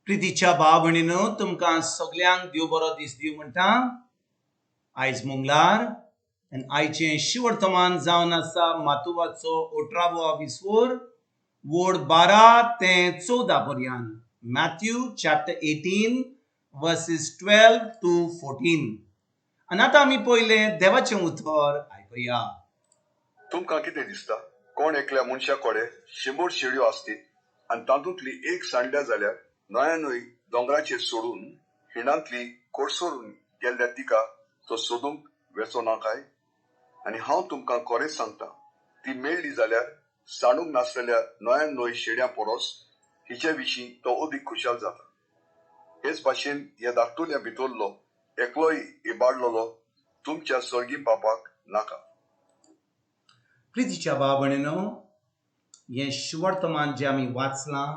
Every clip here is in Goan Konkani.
प्रितीच्या भाव भयणीनो, तुमकां सगल्यांक देव बरो दीस दिवं म्हणटा. आयज मंगळार आनी आयचें शिवर्तमान जावन आसा मातुवाचो अठरावो विस्वोर वोड 12 ते 14 पर्यंत. Matthew chapter 18 verses 12 to 14. आनी आतां आमी पयलें देवाचें उतर आयकुया. तुमकां कितें दिसता? कोण एकल्या मनशा कडेन 100 शेळयो आसतीत आनी तातूंतली एक सांडल्या जाल्यार नव्यानूय दोंगराचेर सोडून हिणांतली कोडसरून गेल्ल्या तिका तो सोदूंक वेचो ना काय? आनी हांव तुमकां खरें सांगता, ती मेळ्ळी जाल्यार सांडूंक नासलेल्या 99 शेळयां परस हिचे विशीं तो अदीक खुशाल जाता. हेच भाशेन ह्या धाकटुल्या भितरलो एकलोय इबाडलेलो तुमच्या सर्गी बापाक नाका. प्रितीच्या भाव भयणीनो, हें शिवर्तमान जें आमी वाचलां,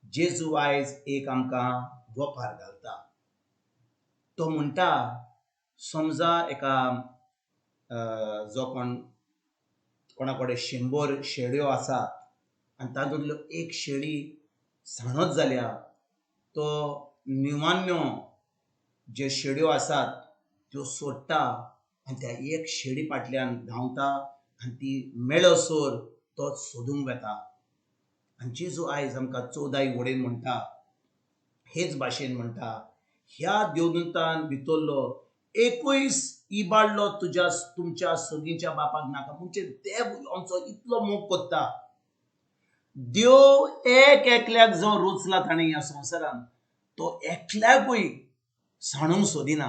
जेजू आयज एक आमकां वपार घालता. तो म्हणटा, समजा एका जो कोण कोणा कडेन 100 शेळयो आसात आनी तातूंतल्यो एक शेळी सांडत जाल्या, तो 99 जे शेळयो आसात त्यो सोडटा आनी त्या एक शेळी फाटल्यान धांवता आनी ती मेळसर तो सोदूंक वता. आनी जेजू आयज आमकां 14 वडेन म्हणटा, हेच भाशेन म्हणटा, ह्या देवदूतान भितरलो एकूय इबाडलो तुज्या तुमच्या सगळींच्या बापाक नाका. म्हणजे देव आमचो इतलो मोग करता. देव एक एकल्याक जो रोचला ताणें ह्या संवसारान, तो एकल्याकूय सांडूंक सोदिना,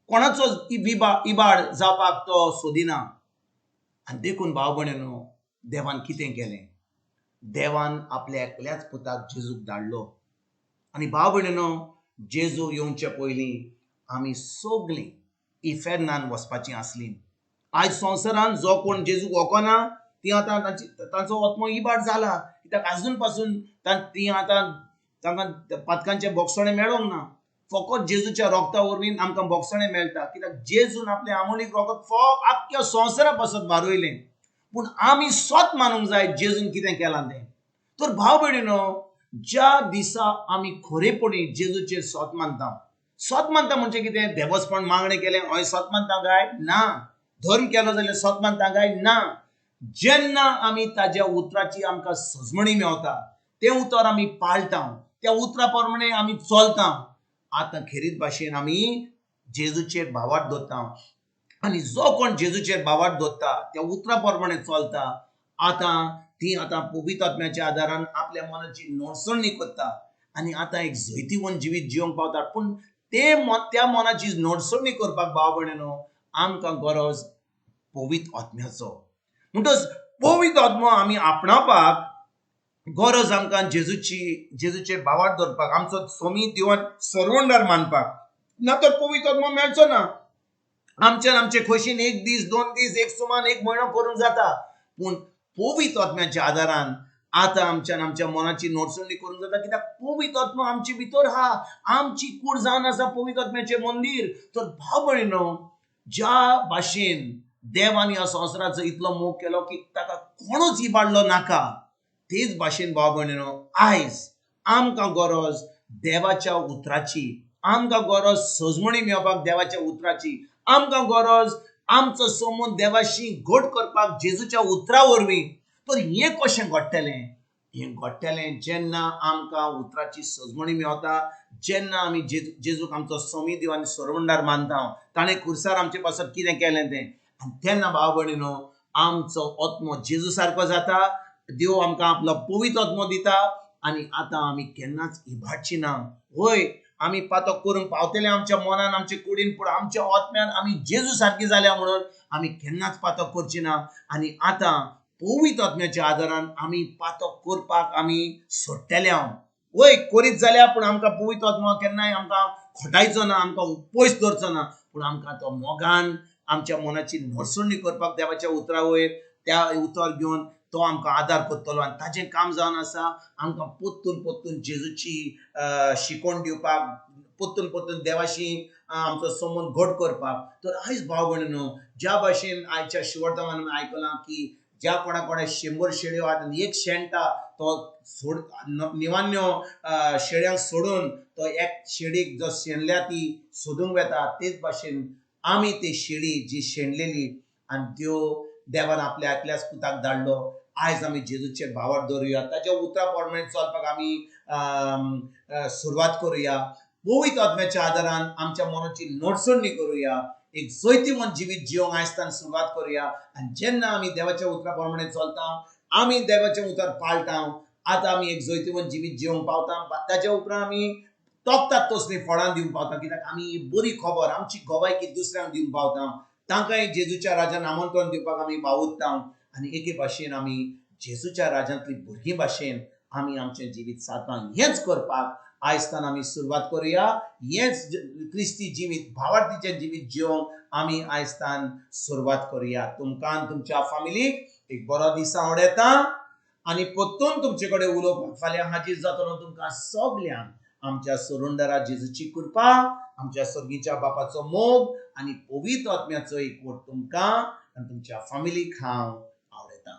कोणाचो इबाड जावपाक तो सोदिना. आनी देखून भाव भयणीनो, देवान कितें केलें? देवान आपल्या एकल्याच पुताक जेजूक धाडलो. आनी भाव भयणीनो, जेजू येवचे पयलीं आमी सगलीं इफेर्नान वचपाचीं आसलीं. आयज संवसारान जो कोण जेजूक वळखना ती आतां तांचो आत्मो इबाड जाला. कित्याक आजून पासून ती आतां तांकां पातकांचें बोगसणें मेळोंक ना. फकत जेजूच्या रोगता वरवीं आमकां बोगसणें मेळटा. कित्याक जेजून आपलें आमोलीक रोगत फक आख्ख्या संवसारा पासत बारयलें. पूण आमी स्वत मानूंक जाय जेजून कितें केलां तें. तर भाव भयणीनो, ज्या दिसा आमी खरेपणी जेजूचेर स्वत मानता, स्वत मानता म्हणजे कितें? देवस्पण मागणें केलें हय स्वत मानता काय ना? धर्म केलो जाल्यार स्वत मानता काय ना? जेन्ना आमी ताज्या उतराची आमकां सजमणी मेवता, तें उतर आमी पाळटा, त्या उतरा प्रमाणे आमी चलता, आतां खेरीत भाशेन आमी जेजूचेर भावार्थ दवरता. आनी जो कोण जेजूचेर भावार्थ दवरता, त्या उतरा प्रमाणे चलता, आतां ती आतां पवित्र आत्म्याच्या आदारान आपल्या मनाची नडसणी करता आनी आतां एक जैतिवंत जिवीत जिवंक पावता. पूण ते त्या मनाची नडसणी करपाक भाव भयणीनो आमकां गरज पवित्र आत्म्याचो. म्हणटच पवित्र आत्मो आमी आपणावपाक गरज आमकां जेजूचेर भावार्थ दवरपाक, आमचो स्वामी देवान सर्वंडार मानपाक. ना तर पवित्र आत्मो मेळचो ना. आमच्यान आमचे खोशीन एक दीस, 2 दीस, एक सुमान, एक म्हयनो करूंक जाता. पूण पवित्र आत्म्याच्या आदारान आतां आमच्यान आमच्या मनाची नडसणी करूंक जाता. कित्याक पवित्र आत्मो आमचे भितर आहा, आमची कूड जावन आसा पवित्र आत्म्याचें मंदीर. तर भाव भयणीनो, ज्या भाशेन देवान ह्या संवसाराचो इतलो मोग केलो की ताका कोणूच इबाडलो नाका, तेच भाशेन भाव भयणीनो आयज आमकां गरज देवाच्या उतराची, आमकां गरज सजमणी मेळपाक देवाच्या उतराची, आमकां गरज आमचो संबंद देवाशी घट करपाक जेजूच्या उतरा वरवीं. तर हें कशें घडटलें? हें घडटलें जेन्ना आमकां उतराची सजमणी मेवता, जेन्ना आमी जेजूक आमचो स्वामी देव आनी सर्वंडार मानता, ताणें खुर्सार आमचे पासत कितें केलें तें. आनी तेन्ना भाव भयणीनो आमचो आत्मो जेजू सारको जाता, देव आमकां आपलो पवित्र आत्मो दिता आनी आतां आमी केन्नाच इबाडची ना. वय आमी पातक करूंक पावतले आमच्या मनान, आमच्या कुडीन, पूण आमच्या आत्म्यान आमी जेजू सारकी जाल्या म्हणून आमी केन्नाच पातक करची ना. आनी आतां पवित्र आत्म्याच्या आदारान आमी पातक करपाक आमी सोडटले. हांव वय करीत जाल्यार पूण आमकां पवित्र आत्मो केन्नाय आमकां खोटायचो ना, आमकां पयस दवरचो ना. पूण आमकां तो मोगान आमच्या मनाची नडसणी करपाक देवाच्या उतरा वयर त्या उतर घेवन तो आमकां आदार करतलो. आनी ताचें काम जावन आसा आमकां पोत्तून पोत्तून जेजूची शिकोवण दिवपाक, पोत्तून पोत्तून देवाशी आमचो संबंद घट करपाक. तर आयज भाव भयणीनो, ज्या भाशेन आयच्या शिवर्तमानान आयकलां की ज्या कोणा कोणा 100 शेळयो आहात आनी एक शेणटा तो सोड निवान्यो शेळ्यांक सोडून तो एक शेळीक जो शेणल्या ती सोदूंक वेता, तेच भाशेन आमी ती शेळी जी शेणलेली आनी त्यो देवान आपल्या एकल्याच पुताक धाडलो. आयज आमी जेजूचेर भावार दवरुया, ताच्या उतरा प्रमाणे चलपाक आमी सुरवात करुया. पवित्र आत्म्याच्या आदारान आमच्या मनाची नडसणी करुया, एक जैतिवंत जिवीत जिवंक आयजतान सुरवात करुया. आनी जेन्ना आमी देवाच्या उतरा प्रमाणे चलता, आमी देवाचें उतर पाळटा, आतां आमी एक जैतिवंत जिवीत जिवंक पावता. ताच्या उपरांत आमी तोखतात तसलीं फळां दिवंक पावता, कित्याक आमी ही बरी खबर आमची गवायकी दुसऱ्यांक दिवंक पावता. तांकांय जेजूच्या राजान आमंत्रण दिवपाक आमी वावुरता आनी एके भाशेन आमी जेजूच्या राजांतली भुरगीं भाशेन आमी आमचें जिवीत सादपाक हेंच करपाक आयजतान आमी सुरवात करुया. हेंच क्रिस्ती जिवीत, भावार्थीचें जिवीत जिवंक आमी आयजतान सुरवात करुया. तुमकां आनी तुमच्या फामिलीक एक बरो दीस आवडटा आनी परतून तुमचे कडेन उलोवपाक फाल्यां हाजीर जातलो. तुमकां सगल्यांक आमच्या सुरुंदरा जेजूची कृपा, आमच्या सर्गीच्या बापाचो मोग आनी पवित्र आत्म्याचो एकवट तुमकां आनी तुमच्या फामिलीक हांव आवडटा.